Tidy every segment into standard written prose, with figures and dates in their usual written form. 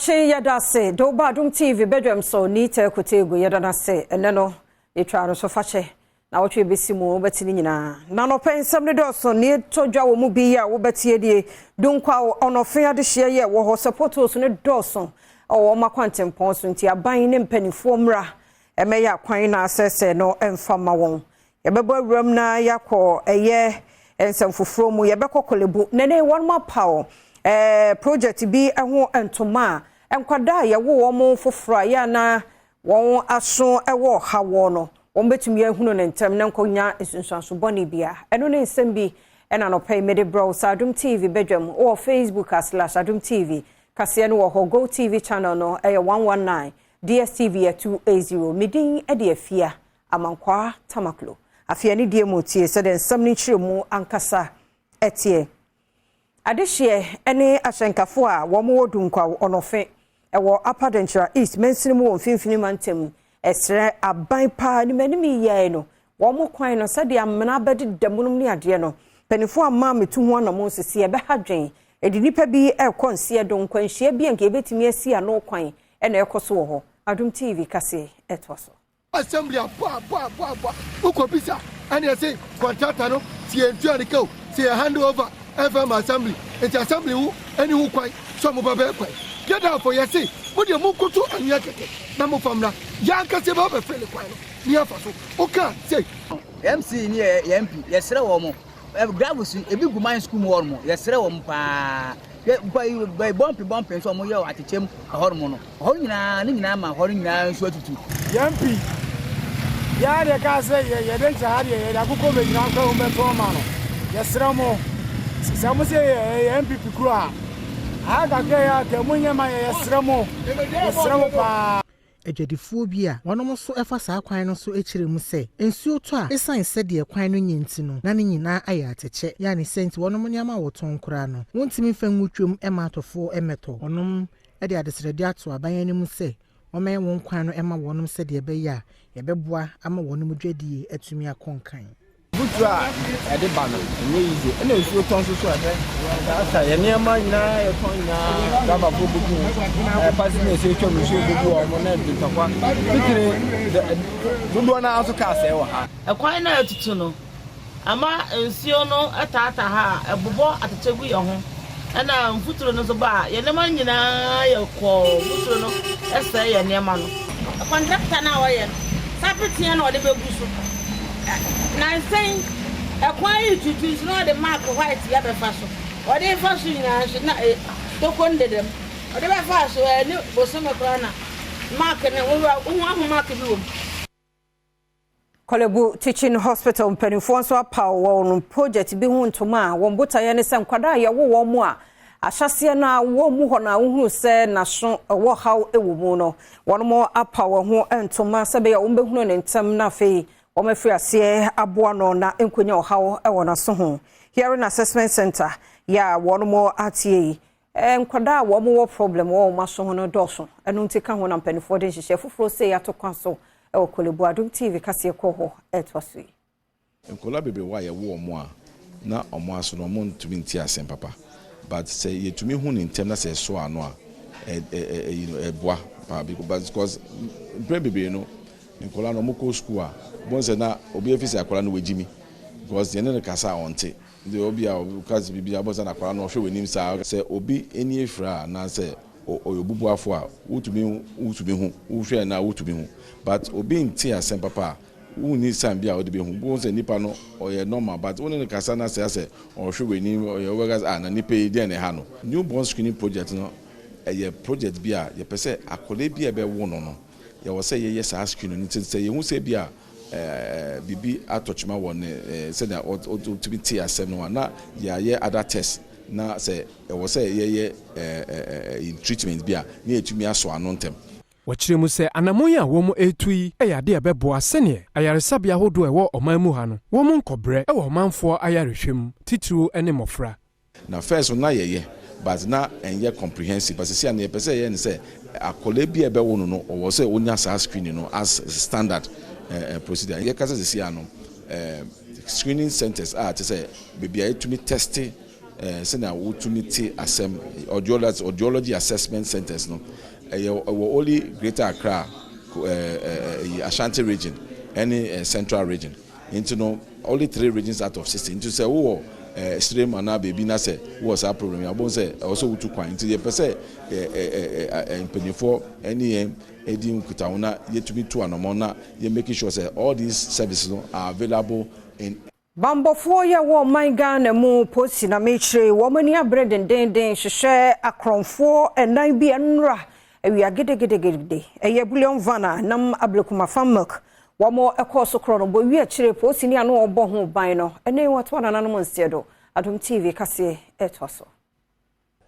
Kye yɛda ase de woba Adom TV badwam so ne Tɛ Kotegu yɛda no ase ɛnɛ no yɛtwa no so fakyɛ na wɔtwe bɛsi mu wobɛte ne nyinaa na nɔpɛ nsɛm no dɔɔso ne ɛtɔ dwa wɔ mu bi a wobɛtie die Dunkwa Ɔnɔfe adehyeɛ yɛ wɔ hɔ sɛ potholes no dɔɔso ɛwɔ wɔn akwantempɔn so, nti aban ne mpanimfoɔ mmra ɛmɛyɛ akwan na asɛsɛ no ɛmfa ma wɔn. Yɛbɛbɔ awuram na yɛakɔ ɛyɛ nsɛm foforɔ mu. Yɛbɛkɔ Korle Bu na ne wɔn apaw project bi ho ntoma a nkwadaa a yɛwo wɔn foforɔ a yɛ ana wɔn aso ɛwɔ ɔhaw no, wɔn bɛtumi ahunu ne ntɛm na nkɔnya nsunsuanso bɔne bia. Ɛno ne nsɛm bi ɛna nɔpɛ yi mede brɛ wo sɛ Adom TV badwam wɔ Facebook a /AdomTV kaseɛ no wɔ hɔ. Go TV channel no ɛyɛ 119, DSTV yɛ 280. Medin ɛde Afia Amankwaa Tamaklo. Afei ne deɛ mu tie sɛdeɛ nsɛm no nkyerɛ mu ankasa ɛteɛ. Adehyeɛ ne ahyɛnkafo a wɔn wɔ Dunkwa Ɔnɔfe ɛwɔ Upper Denkyira East mansini mu wɔ Mfimfini mantam ɛsrɛ aban paa ne m'anim yɛɛ no wɔn kwan no sɛdeɛ amena bɛdeda mu nom ne adeɛ no, mpanimfoɔ ama metu ho anam sisi ɛbɛha dwen ɛde nipa bi ɛrekɔ nseɛ do nkwanhyia bi a nka yɛbɛtumi asi ano kwan ɛna ɛkɔ so wɔ hɔ. Adom TV kaseɛ ɛtoa so. Assembly abɔ abɔ abɔ abɔ, wokɔ bisa ɛne ɛsɛ contractor no si yɛn ntua ne ka o, si yɛn hand over ɛfɛ ma assembly, nti assembly wo ɛne ho kwan sɛ ɔmo ba bɛyɛ kwan. Gɛdafo yɛse mo deɛ mo nkoto anwea kɛkɛ na mo fa mmra, yɛn ankasa bɛ bɛfɛ ne kwan no ne yɛfa so woka sɛ. MC ne yɛ MP, yɛsrɛ wɔ mo, gravels ebi gu man school mu hɔ nom, yɛsrɛ wɔ mo paa. Bɔmpe bɔmpe nso ɔmo yɛ wɔ atekyɛm ɛhɔ nom no, ɛhɔ nyinaa ne nyinaa ma ɛhɔ no nyinaa nso atutu. Yɛn pi yɛa deɛ kaa sɛ yɛde nkyɛ ha deɛ yɛde akokɔ bɛgyina kɔ ho bɛtɔn ma no. Yɛsrɛ mo sɛ mo sɛ yɛ NPP kuro a ha kakra yɛ aka mo nyɛ ma yɛ. Yɛsrɛ mo, yɛsrɛ mo paa. Adwadifoɔ bi a wɔnom nso fa saa kwan no so kyerɛ mu sɛ nsuo tɔ a, ɛsiane sɛdeɛ kwan no nyɛ nti no, na ne nyinaa ayɛ atɛkyɛ yɛ ne sɛ nti wɔnom nneɛma a wɔtɔn koraa no, wɔntumi mfa ngu twam ma atɔfoɔ mmɛtɔ. Wɔnom de adesrɛde ato aban anim sɛ wɔmɛyɛ wɔn kwan no ma wɔnom sɛdeɛ ɛbɛyɛ a yɛbɛboa ama wɔnom dwadie atumi akɔ nkan. Mfuturo a ɛde ba no ɛnyɛ easy, ɛna nsuo tɔ nso so ɛhwɛ asa yɛ nneɛma nyinaa yɛtɔn nyinaa, driverfoɔ bɛgu ɛɛ passengers atwam, nsuo bɛgu wɔn na ɛde ntɔkwa titiri dodoɔ naa nso kaa sɛɛ wɔ ha. Ɛkwan no a ɛtutu no ama nsuo no taata ha a ɛbobɔ atɛkyɛ gu yɛn ho, ɛna mfuturo no nso ba a yɛn nneɛma nyinaa yɛ kɔɔ, mfuturo no sɛe yɛn nneɛma no. Contractor no a ɔyɛ no sapeteɛ na ɔde bɛgu so nansɛn ɛkwan yi tutu nso na ɔde mark white yɛ bɛfa so, ɔde fa so nyinaa nso na toko no dedam ɔde bɛfa so ɛne bosome koraa na mark no wohu aho mark bi wɔ mu. Korle Bu Teaching Hospital mpanimfoɔ nso apaw wɔn project bi ho ntoma a wɔn botaeɛ ne sɛ nkwadaa a yɛwo wɔn mu a ahyɛseɛ no a wɔn mu hɔ no a wohunu sɛ n'aso ɛwɔ haw wɔ mu no, wɔn mo apaw wɔn ho ntoma sɛ bɛyɛ wɔn bɛhunu ne ntɛm na afei wɔn afiri aseɛ aboa no na nkonya ɔhaw wɔ n'aso ho. Hearing Assessment Center yɛ a wɔn mo atie yi, nkwadaa a wɔn wɔ problem wɔ wɔn aso ho no dɔɔso, ɛno nti ka ho na mpanimfoɔ de nhyehyɛ foforɔ sɛ yɛato kwan so ɛwɔ Korle Bu. Adom TV kaseɛ kɔ hɔ ɛtoa so yi. Nkwadaa bebree wɔ a yɛwo wɔn a na wɔn aso no wɔn ntumi nti asɛm papa, but sɛ yɛtumi hu ne ntɛm na sɛ ɛso ano a ɛ ɛ ɛyi no ɛboa paa, because mpɛn bebree no nkwadaa no wɔn kɔ school a wɔn sɛ na obi efi sɛ akwadaa no wɔagyi mi because yɛne no kasa a ɔnte, nti obi a ɔka biribi a wɔn sɛ na akwadaa no ɔhwɛ wɔn anim saa. Sɛ obi ani efira anaasɛ ɔyɛ obubuafo a wotumi hu, wohwɛ na wotumi hu, but obi nte asɛm papa a wonni sign bi a wɔde bɛhu bo sɛ nipa no ɔyɛ normal, but wɔne no kasa na sɛ asɛ ɔhwɛ w'anim ɔyɛ wɔbɛka sɛ, ah, na nipa yi deɛ na ɛha no. Newborn screening project no ɛyɛ project bi a yɛpɛ sɛ akwadaa bi a ɛbɛwo no, yɛwɔ sɛ yɛyɛ saa screen no, nti sɛ yɛhu sɛ bi a biribi atɔ kyima wɔ ne sɛdeɛ ɔtumi te asɛm no a, na yɛayɛ other test na sɛ ɛwɔ sɛ yɛyɛ ɛɛ ɛɛ treatment bi a ne yɛtumi asɔ ano ntɛm. Wɔkyerɛ mu sɛ anammɔn a wɔn retu yi yɛ ade a ɛbɛboa sɛneɛ ayaresabea ahodoɔ a ɛwɔ ɔman mu ha no wɔn nkɔbrɛ wɔ ɔmanfoɔ ayarehwɛ mu, titiriw ne mmɔfra. Na first no na yɛyɛ, but na ɛnyɛ comprehensive, but sisi a na yɛpɛ sɛ yɛyɛ ne sɛ akwadaa bi a ɛbɛwo no, ɔwɔ sɛ onya saa screening no as standard procedure. Yɛkasa sisi a no, screening centers a te sɛ beebi a yɛtumi test. Sɛnea wotumi te asɛm, audiology, audiology assessment centers no, ɛyɛ ɛwɔ only Greater Accra, ɛɛ Ashanti region ɛne Central region. Nti no, only three regions out of 60. Nti sɛ wowɔ Srem anaa baabi na sɛ wowɔ saa problem yi a, wobɛhu sɛ ɛwɔ sɛ wotu kwan. Nti yɛpɛ sɛ ɛɛ mpanyinfoɔ ɛne yɛn ɛdi nkutaho na yɛtumi tu anamɔ na yɛ making sure sɛ all these services no are available in Bambɔfoɔ yɛ wɔ ɔman Ghana mu polisi na mekyerɛ wɔn ani abere dendenden hyehyɛ akorɔmfoɔ ɛnan bi nnora awia gedegedegede. Ɛyɛ bullion van a nam Ablekuma Fan Milk wɔn ɛkɔɔ so korɔ no bɔ wi akyire polisi ni ano ɔbɔ ho ban no ɛne wɔto anananom nseɛ do. Adom TV kaseɛ ɛtoa so.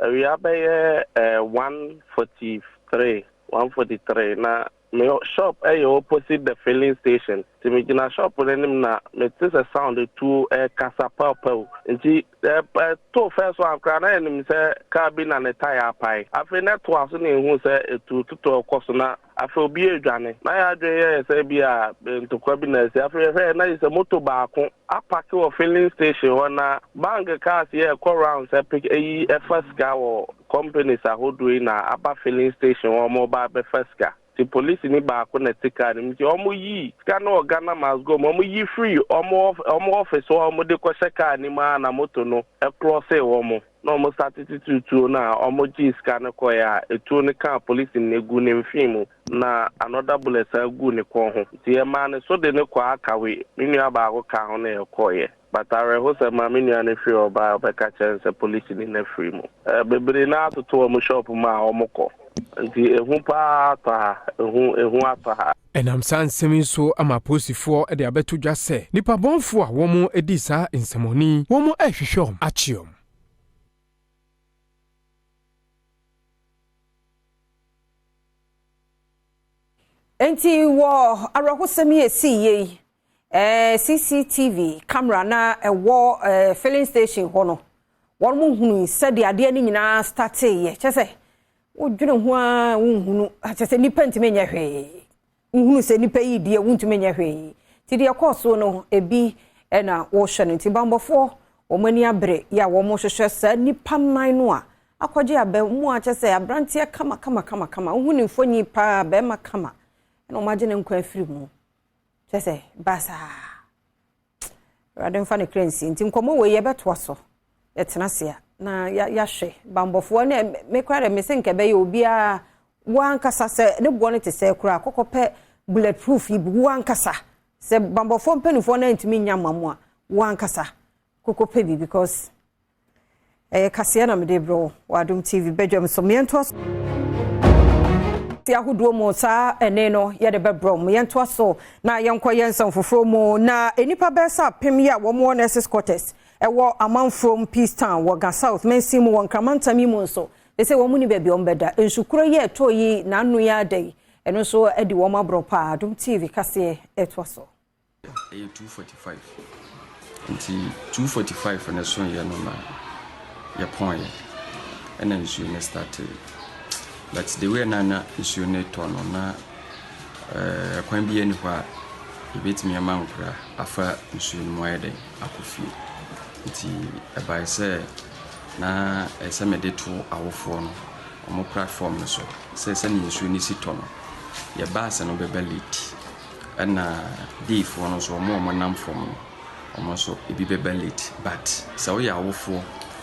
Awia bɛyɛ 1:43, 1:43 na me shop ɛyɛ opposite the filling station, nti megyina shop no anim na mete sɛ sound etuo ɛkasa pɛwpɛw. Nti ɛto first one koraa na yɛnim sɛ car bi na ne tyre apae. Afei na ɛtoa so na ehu sɛ etu tutu ɛkɔ so na afei obi edwane na yɛ adwene yɛ sɛ bi a ntokwa bi na esi. Afei yɛhwɛ na yɛ sɛ moto baako apark wɔ filling station hɔ na bank cars yɛ ɛkɔ round sɛ pick eyi ɛfa sika wɔ companies ahodoɔ yi na aba filling station hɔ, wɔn ba abɛfa sika. Nti polisi ni baako na ɛte car no mu, nti wɔn yi sika no wɔ Ghana Must Go mu, wɔn yi firi wɔn office hɔ a wɔn de kɔhyɛ car no mu a na moto no ɛcross wɔn na wɔn start tututuo no a wɔn gye sika no kɔɛ a etuo no kaa polisi no egu ne mfin mu na another bullet san gu ne kɔn ho. Nti ɛmaa ne so de ne kɔ akawe. Me nua baako ka ho na yɛkɔɔyɛ, but awerɛhosɛm ma me nua no firi ɔbaa a ɔbɛka kyerɛ no sɛ polisi ni no afiri mu. Bebree naa atoto wɔn shop mu a wɔn kɔ, nti ehu paa atɔ ha, ehu ehu atɔ ha. Ɛnam saa nsɛm yi so ama apolisifoɔ de abɛto dwa sɛ nnipa bɔnfoɔ a wɔn di saa nsɛmɔni wɔn rehwehwɛ wɔn akye wɔn. Nti wɔ awerɛhosɛm yi esi yie yi, CCTV camera na ɛwɔ filling station hɔ no, wɔn mo hunu sɛdeɛ adeɛ no nyinaa startee yɛ. Kyɛ sɛ wodwene ho a wonhunu kyɛ sɛ nipa ntumi nyɛ hwee. Wohunu sɛ nipa yi deɛ wontumi nyɛ hwee. Nti deɛ ɛkɔɔ so no ebi ɛna wɔrehwɛ no. Nti bambɔfoɔ wɔn ani abere yɛ a wɔn hwehwɛ saa nipa nan no a akɔgye aba mu a kyɛ sɛ aberanteɛ kama kama kama kama, wohu ne mfonyin paa, bɛrima kama, ɛna wɔn agye ne nkwa afiri mu kyɛ sɛ basaa. Awurade mfa ne kra nsi. Nti nkɔmmɔ wei yɛbɛtoa so, yɛtena ase a na yɛahwɛ bambɔfoɔ ne me kora dɛ mese nka ɛbɛyɛ obiara wankasa sɛ ne boɔ no te sɛ koraa kɔkɔ pɛ bullet proof yi bi wankasa sɛ bambɔfoɔ mpanimfoɔ no antumi nya ma mu a wankasa kɔkɔ pɛ bi, because ɛyɛ kaseɛ na mede brɛ wo wɔ Adom TV badwam so. Mmiɛntoa so ahodoɔ mu saa ɛne no yɛde bɛbrɛ mu. Yɛntoa so na yɛnkɔ yɛn nsɛm foforɔ mu. Na nnipa bɛyɛ sɛ 1000 yi a wɔn wɔ nurses quarters ɛwɔ Amanforom Peace Town wɔ Ga South mansin mu wɔ Nkramantam yi mu nso ɛsɛ wɔn mu ni baabi a wɔn bɛda. Nsukuro yi a ɛtɔ yi n'ano yi ada yi, ɛno nso de wɔn aborɔ paa. Adom TV kaseɛ ɛtoa so. Ɛyɛ 2:45, nti 2:45 no so yɛ no na yɛpɔnyɛ ɛna nsuo no start, but the way na na nsuo no tɔ no na kwan bi ani hɔ a yɛbɛtumi ama nkora afa nsuo no mu ayɛ dɛn akɔ fie. Nti ɛbae sɛ na ɛsɛ mede to awofoɔ no ɔmo platform no so sɛ sɛnea nsuo no si tɔ no, yɛ bus no bɛba late, ɛna dayfoɔ no nso ɔmo a ɔmo nam fam no, ɔmo nso ebi bɛba late. But sɛ woyɛ awofoɔ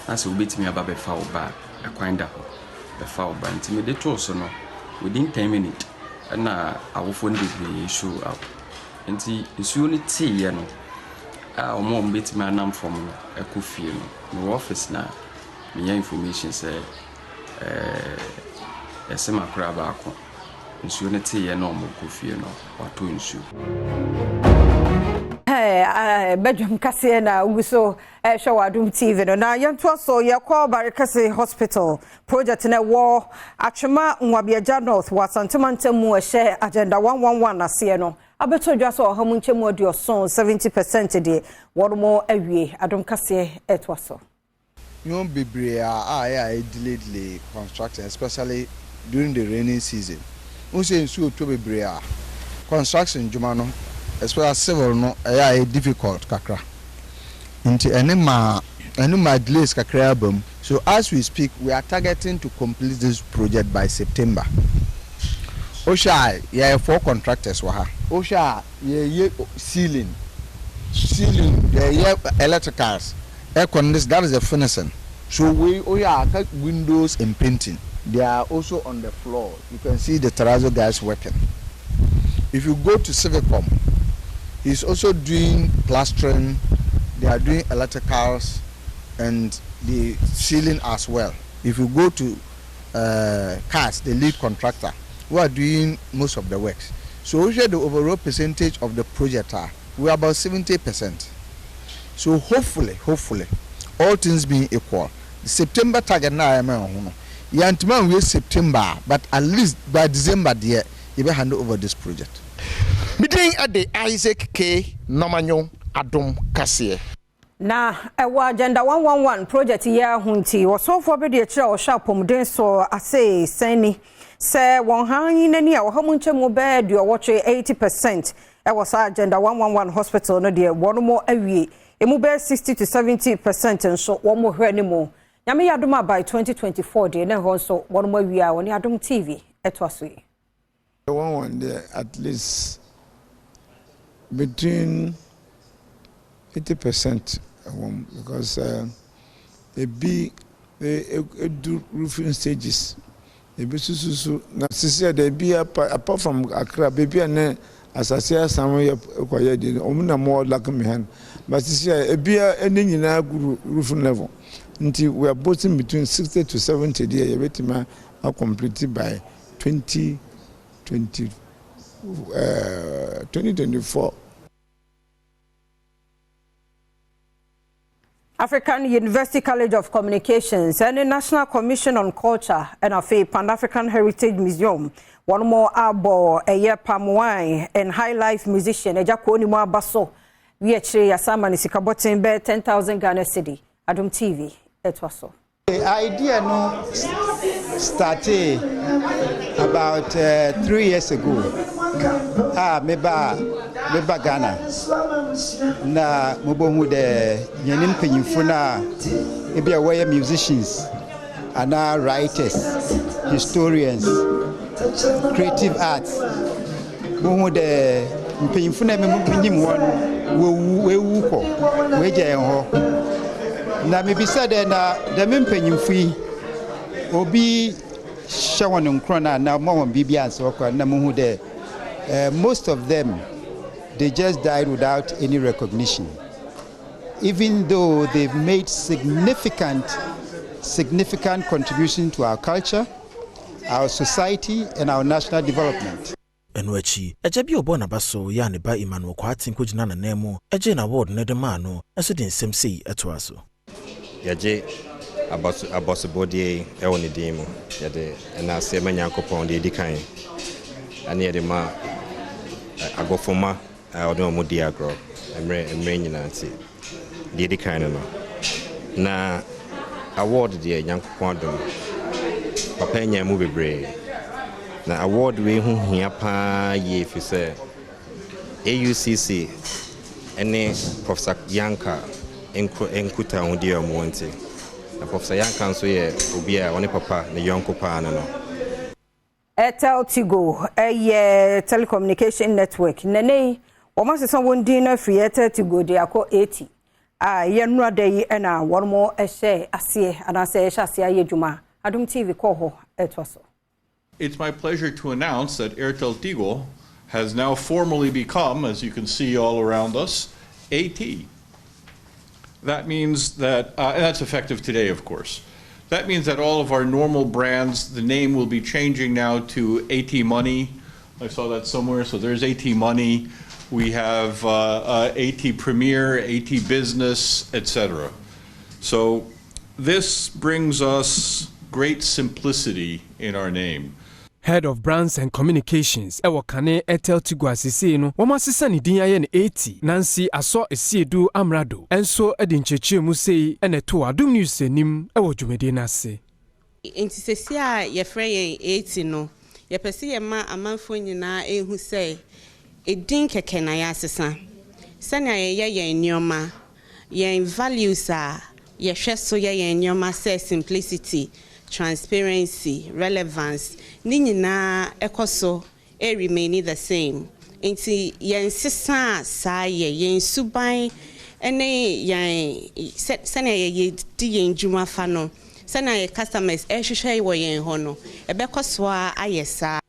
na sɛ wobɛtumi aba bɛfa wo ba a, ɛkwan da hɔ bɛfa wo ba. Nti mede too so no, within 10 minutes ɛna awofoɔ no bebree show up. Nti nsuo no teeɛ no a ɔmo a ɔmo bɛtumi anam fam no ɛkɔ fie no, mewɔ office na menya information sɛ yɛsɛ makora baako nsuo no teeɛ na ɔmo kɔ fie no watɔ nsuo. Bɛdwam kaseɛ na wogu so ɛhwɛ wɔ Adom TV no. Na yɛntoa so, yɛkɔ Barekɛse Hospital project no ɛwɔ Atwima Nwabiagya North wɔ Asantemantam mu, ɛhyɛ Agenda 111 aseɛ no, abɛtɔ dwa sɛ 70% 70% deɛ wɔn mo awie. Adom kaseɛ ɛtoa so. Nneɛma bebree a ɛyɛ a delay delay construction, especially during the rainy season. N sɛ nsuo tɔ bebree a, construction dwuma no, especially civil no, ɛyɛ a ɛyɛ difficult kakra. Nti ɛne maa Ɛno maa delays kakra aba mu. So as we speak, we are targeting to complete this project by September. Wohwɛ a, yɛyɛ four contractors wɔ ha. Wohwɛ a, yɛyɛ ceiling, ceiling, yɛyɛ electricals, air condition, that is the finishing. So wei wohwɛ a, aka windows and painting. They are also on the floor, you can see the terrazzo guys working. If you go to Civicom, he's also doing plastering, they are doing electricals and the ceiling as well. If you go to CAS, the lead contractor, who are doing most of the works. So wohwɛ the overall percentage of the project a, we are about 70%. So hopefully, hopefully, all things being equal, September target no a yɛma yɛn ho no, yɛantumi anwie September a, but at least by December deɛ, yɛbɛ hand over this project. Me din de Isaac K. Normanyo Adom Kaseɛ. Na ɛwɔ Agenda 111 project yi ara ho nti, ɔsomfoɔ bɛdi akyire a ɔhwɛ apɔmuden so ase sɛn ni sɛ wɔn han yi n'ani a ɔha mu nkyɛn mu bɛyɛ 80, 80% ɛwɔ saa Agenda 111 hospital no deɛ, wɔn mo awie emu bɛyɛ 60 to 70% nso wɔn mo hwɛ ne mu. Nyame yɛ adom a, by 2024 deɛ, ne hɔ nso wɔn mo awie a wɔne Adom TV ɛtoa so yi. One there at least between 80% ɛwɔ because ebi edu roofing stages, ebi soso na sisi a de ebi apart from Accra, beebi a ne asase asam yɛ kɔyɛ de wɔn na mo lack behind, but sisi a ebi a ne nyinaa gu roofing level, nti we are boasting between 60 to 70 deɛ yɛbɛtumi a complete by 2024. African University College of Communications ɛne National Commission on Culture ɛna afei Pan African Heritage Museum wɔn mo abɔ ɛyɛ palm wine and high life musician Agya Koo ne mu aba so wi akyire yasama ne sika bɔten bɛyɛ 10,000 Ghana cedi. Adom TV ɛtoa so. The idea no started about 3 years ago. Ah, meba Ghana na mobɔhu dɛ yɛne mpanyimfo no a ebi a wɔyɛ musicians anaa writers, historians, creative arts, mohu dɛ mpanyimfo no a menyim wɔn wɔwu, wɔewu kɔ, wɔagya yɛn hɔ, na mebisa dɛ na dɛm mpanyimfo yi, obi hyɛ wɔn nkorɔn a na ɔma wɔn biribi ansa wɔkɔ, na muhu dɛ most of them, they just died without any recognition, even though they've made significant significant contribution to our culture, our society and our national development. Ɛno akyi, agya bi a ɔbɔɔ n'aba so yɛ a ne ba Emmanuel Kwarteng kɔgyina n'anan mu gyee n'award no de maa no nso de nsɛm sei ɛtoa so. Yɛgye abɔsobɔdeɛ yi ɛwɔ ne din mu. Yɛde ɛnaase ma Nyankopɔn deɛ ɛdi kan, ɛne yɛde ma agɔfoma a ɔde wɔn di agorɔ mmerɛ mmerɛ nyinaa, nti deɛ ɛdi kan no na award deɛ, Nyankopɔn adom, papa anya mu bebree, na award wei ho hia paa yie, fi sɛ AUCC ne Professor Yankah nkutahodie a ɔmo nti, na Professor Yankah nso yɛ obi a ɔne papa ne yɔnko paa no. Airtel Tigo ɛyɛ telecommunication network nene yi, wɔn asesa wɔn din no afiri Airtel Tigo de akɔ AT a ɛyɛ nnura da yi, ɛna wɔn mo hyɛ aseɛ anaasɛ ɛhyɛ aseɛ ayɛ adwuma. Adom TV kɔɔ hɔ, ɛtoa so. It's my pleasure to announce that Airtel Tigo has now formally become, as you can see all around us, AT. That means that, and that's effective today, of course. That means that all of our normal brands, the name will be changing now to AT Money. I saw that somewhere. So there's AT Money. We have AT Premier, AT Business, etc. So this brings us great simplicity in our name. Head of Brands and Communications ɛwɔ kane Airtel Tigo asesei no wɔn asesa ne din ayɛ no AT, Nancy Asɔ Esiedu Amrado ɛnso de nkyerɛkyerɛ mu sei ɛna ɛto Adom News anim ɛwɔ dwumadie no ase. Nti sɛsi a yɛfrɛ yɛn AT no, yɛpɛ sɛ yɛma amanfoɔ nyinaa ehu sɛ edin kɛkɛ na yɛasesa. Sɛnea yɛyɛ yɛn nneɛma, yɛn values a yɛhwɛ so yɛ yɛn nneɛma sɛ simplicity, transparency, relevance, ne nyinaa ɛkɔ so remain the same. Nti yɛn sesa saa yɛ yɛn suban ne yɛn sɛnea yɛdi yɛn dwuma fa no, sɛnea yɛ customers ɛhwehwɛ wɔ yɛn hɔ no, ɛbɛkɔ so a ayɛ saa.